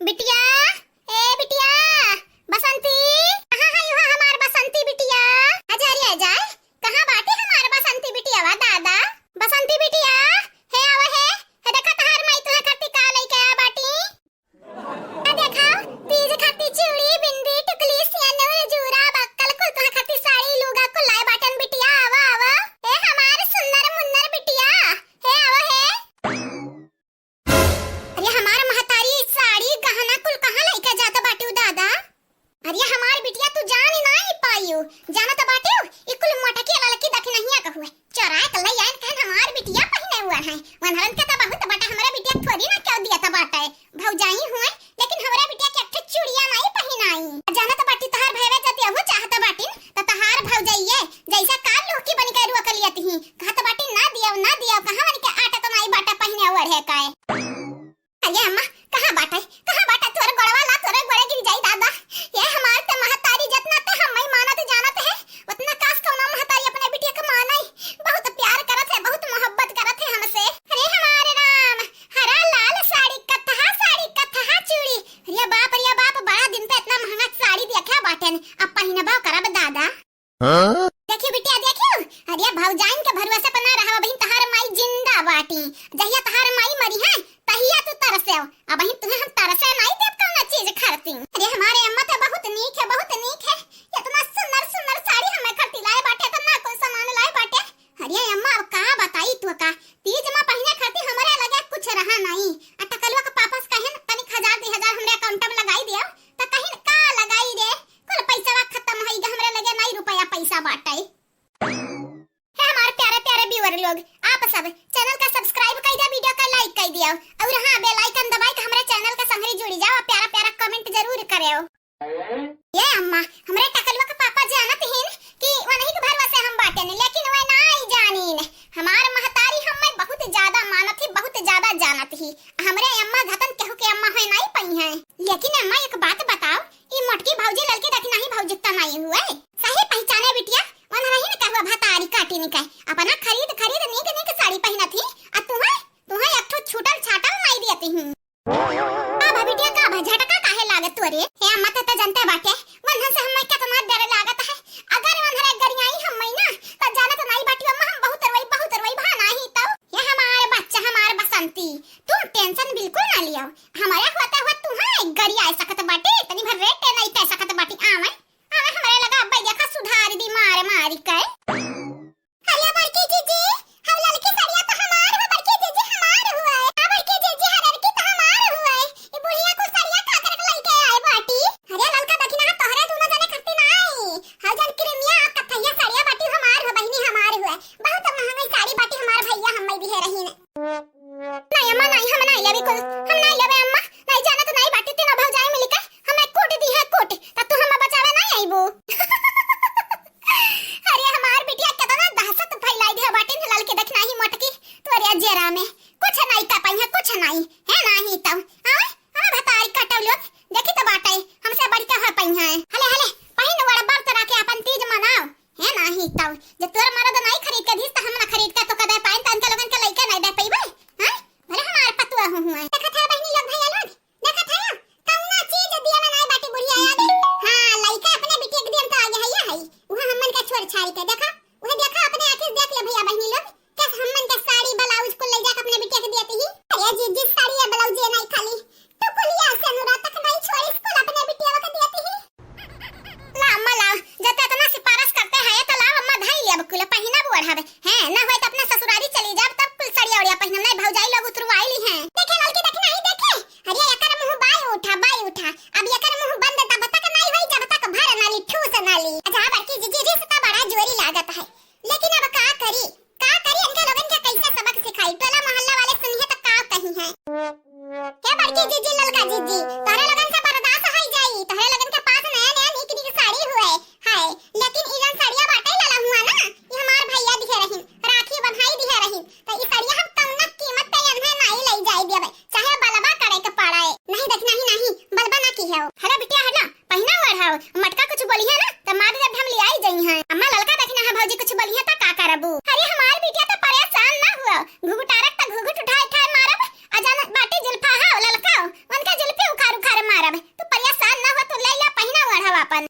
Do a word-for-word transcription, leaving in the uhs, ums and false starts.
बिटिया, ए बिटिया, बसंती, कहाँ है हुआ हमार बसंती बिटिया? अजहरी आ जाए, कहाँ बाटे हमार बसंती बिटिया वा दादा? बसंती बिटिया, हे आवा हे, हे देखा तहार माई तुहे खातिर का लइके आ बाटी। आ देखा, तीज खातिर चूड़ी, बिंदी, टिकुली, सेनुर, जूरा, बक्कल कुल तुहे खातिर साड़ी, लूगा कुल लाए बाटन बिटिया, आवा, आवा। ए हमार सुन्नर मुन्नर बिटिया, हे आवा हे। अरे हमार महतारी साड़ी गहना कुल कहाँ लइके जात बाटू दादा? अरे हमार बिटिया तू जान नाहीं पायू, जानत बाटू ई कुल मोटकी ललकी दखिनहिया क हुए, चोराए के लइ आइन कहन हमार बिटिया पहिने हुआ है। वनहरन के त बहुत बाटे, हमरे बिटिया थोड़ी ना केहू दियत बाटे, भौजाई हुए, लेकिन हमरे बिटिया के एक ठे चूड़िया नाहीं पहिनाई। जानत बाटी तहार भैया जदि अहू चाहत बाटिन त तहार भौजाइये जैसा कार लुहकी बन के रुआ कलियत ही, कहत बाटी ना दियो ना दियो, कहाँ बन के आटत नाहीं बाटे पहिने ओढ़े काए। अरे अम्मा, कहाँ बाटे, कहाँ बाटे? तोर गोड़वा ला, तोरे गोड़े गिर जाई दादा। ये हमार ते महतारी, जितना ते हम मानत जानत है, उतना काश कौनो महतारी अपने बिटिया के मानई। बहुत प्यार करत है, बहुत मोहब्बत करत है हमसे। अरे हमारे राम, हरा लाल साड़ी, कथहा साड़ी, कथहा चूड़ी। अरे बाप, अरे बाप, बड़ा दिन पे इतना महंगा साड़ी देखा बाटेन, अब पहिनबा करब दादा। हाँ? देखियो बिटिया, देखियो, अरे भौजाइन के भरोसे पर ना रहा, अबहिन तहार माई जिंदा बाटी। जहिया तहार माई मरी है, तहिया तू तरसेव, अबहिन तुहे हम तरसे नाहीं देब कौनो चीज खरती। अरे हमारे अम्मा तो बहुत नीक है, बहुत नीक है, इतना सुंदर सुंदर साड़ी हमें खरती लाए बाटे, इतना कुल सामान लाए बाटे। अरे अम्मा अब का बताई तुहका, तीज मा पहिने खरती हमरे लगे कुछ रहा नाहीं। आ टकलुआ के पापा से कहेन तनिक हजार दुइ हजार हमरे account मा लगाई दियो, त कहिन का लगाई रे, कुल पैसवा खतम होई गा, हमरे लगे नाहीं रुपया पैसा बाटे। हे हमार प्यारे प्यारे viewer लोग, आप सब channel का subscribe कइ दिया, video का like कइ दिया और हाँ bell icon दबाइ के हमरे channel का संगरी जुड़ी जाओ, प्यारा प्यारा comment जरूर करेव। ये अम्मा, हमरे टकलुआ के पापा जानत हीन कि वनही के भरोसे हम बाटेन, लेकिन वे नाहीं जानीन। हमार महतारी हमें बहुत ज्यादा मानत ही, बहुत ज्यादा जानत ही। हमरे अम्मा घतन केहू के अम्मा होए नाहीं पइहैं। लेकिन अम्मा एक बात बताओ, ई मोटकी भौजी ललकी दखिनही भौजी त नाहीं हुए? सही पहचाने बिटिया, वनहरहिन कहुआ भतारी काटिन के अपना खरीद खरीद नीक नीक साड़ी पहिनत ही, आ तुहे, तुहे एक ठो छूटल छाटल नाहीं दियत ही। का भा बिटिया, का भा, झटका काहे लागत तोरे? हे अम्मा, ते त जनते बाटे, वनहन से हमें केतना डर लागत है। अगर वनहरे गरियाई हमें ना, त जानत नाहीं बाटी अम्मा, हम बहुत रोई, बहुत रोई, भा नाहीं तउ। ये हमार बच्चा, हमार बसंती, तुम tension बिल्कुल ना लियो। हमरे होते हुए तुहे गरियाए सकत बाटी, तनी भर rate नाहीं कइ सकत बाटी। आवे, आवे हमरे लगा, अब्बे देखा सुधार दी मार मारी के। अरे बड़की जीजी, हम ललकी सड़िया तो हमार हुआ, बड़की जीजी हमार हुआ है। हाँ बड़की जीजी, हररकी तो हमार हुआ है। ये बुढ़िया को सड़िया का करके लइके आए बाटी। अरे ललका दखिनहा तोहरे दुनो जने खरती नाहीं। हउ जन किरमिया आ कथैया सड़िया बाटी हमार हुआ, बहिनी हमार हुआ है। बहुत महंगी साड़ी बाटी हमार भैया हमें दिहे रहीन। नाहीं अम्मा, नाहीं, हम नाहीं लेबे कुल, हम नाहीं लेबे अम्मा, नाहीं जानत नाहीं बाटी, तीनों भौजाई मिलके हमें कूट दिहे कूट, त तू हमें बचावे नाहीं अइबू। अरे हमार बिटिया केतना दहशत फैलाई दिहे बाटिन ललकी दखिनही मोटकी, तोरे जेरा में कुछ नाहीं कर पइहैं, कुछ नाहीं, है नाहीं तउ, आवे, आवे भतारी काटउ लोग, देखी त बाटे, हमसे बढ़िका होइ पइहैं। हले, हले, पहिन वड़ बरत राखे अपन तीज मनाओ। है नाहीं तउ, जब तोर मरद नाहीं खरीद के दीस, त हम ना खरीद के तोका दे पाइन, त इनके लोगन के लइके नाहीं दे पइबे, हैं? भले हमार पतुआ हो हुआ। देखत है बहिनी लोग, भैया लोग, देखत है, कौनो चीज दिए में नाहीं बाटी बुढ़िया याद। हाँ, लइका अपने बिटिया के दिए में तो आगे है, ये है। उहे हमन के छोड़ छाड़ के, देखा, उहे देखा, अपने आँखी से देख ले भैया बहिनी लोग, कैसे हमन के साड़ी ब्लाउज कुल ले जाके अपने बिटिया के दिए ही। अरे जीजी, साड़ी या ब्लाउज ये नाहीं खाली, टुकुलिया सेनुरा तक नाहीं छोड़ी, कुल अपने बिटिया के दिए ही। ला अम्मा ला, जब ते इतना सिफारिश करते हैं तो लाव अम्मा, धई लिया कुल पहिनब ओढ़ब। हैं, ना होए तो अपना ससुरारी चली जाब, तब कुल सड़िया उड़िया पहिनब, नाहीं भौजाई लोग उतरवाई ली हैं। देखे ललकी दखिनही देखे, अरे एकर मुँह बाय उठा, बाय उठा, अब एकर मुँह बंद तब तक नाहीं होई जब तक भर ना ली, ठूस ना ली। अच्छा बड़की जीजी, रिश्ता बड़ा जोरी लागत है, लेकिन अब का करी, का करी, इनके लोगन के कैसे सबक सिखाई? टोला मोहल्ला वाले सुनिहैं त का कहिहैं? हे बड़की जीजी, ललका जीजी, तोहरे लोगन से बर्दाश्त होइ जाई, तोहरे लोगन के पास नया नया नीक नीक साड़ी हुए है, लेकिन ई जौन साड़िया बाटे लाला हुआ ना, ई हमार भैया दिहे रहीन, राखी बंधाई दिहे रहीन, त ई साड़िया हम कौनो कीमत पे एन्हे नाहीं लइ जाए देबे, चाहे बलबा करे के पड़े। नाहीं देख, नाहीं, नाहीं, बलबा ना किहेउ। हेलो बिटिया, हेलो, पहिना ओढ़ाओ, मटका कुछ बोलिहैं ना, त मार जब हम लियाई जइहैं। अम्मा ललका दखिनहा भौजी कुछ बोलिहैं त का करबू? अरे हमार बिटिया त परेशान ना हुआ, घुघुटारक त घुघुट उठाए उठाए मारब, आ जान बाटी जुल्फा हाउ ललकाओ, उनका जुल्फी उखार उखार अपन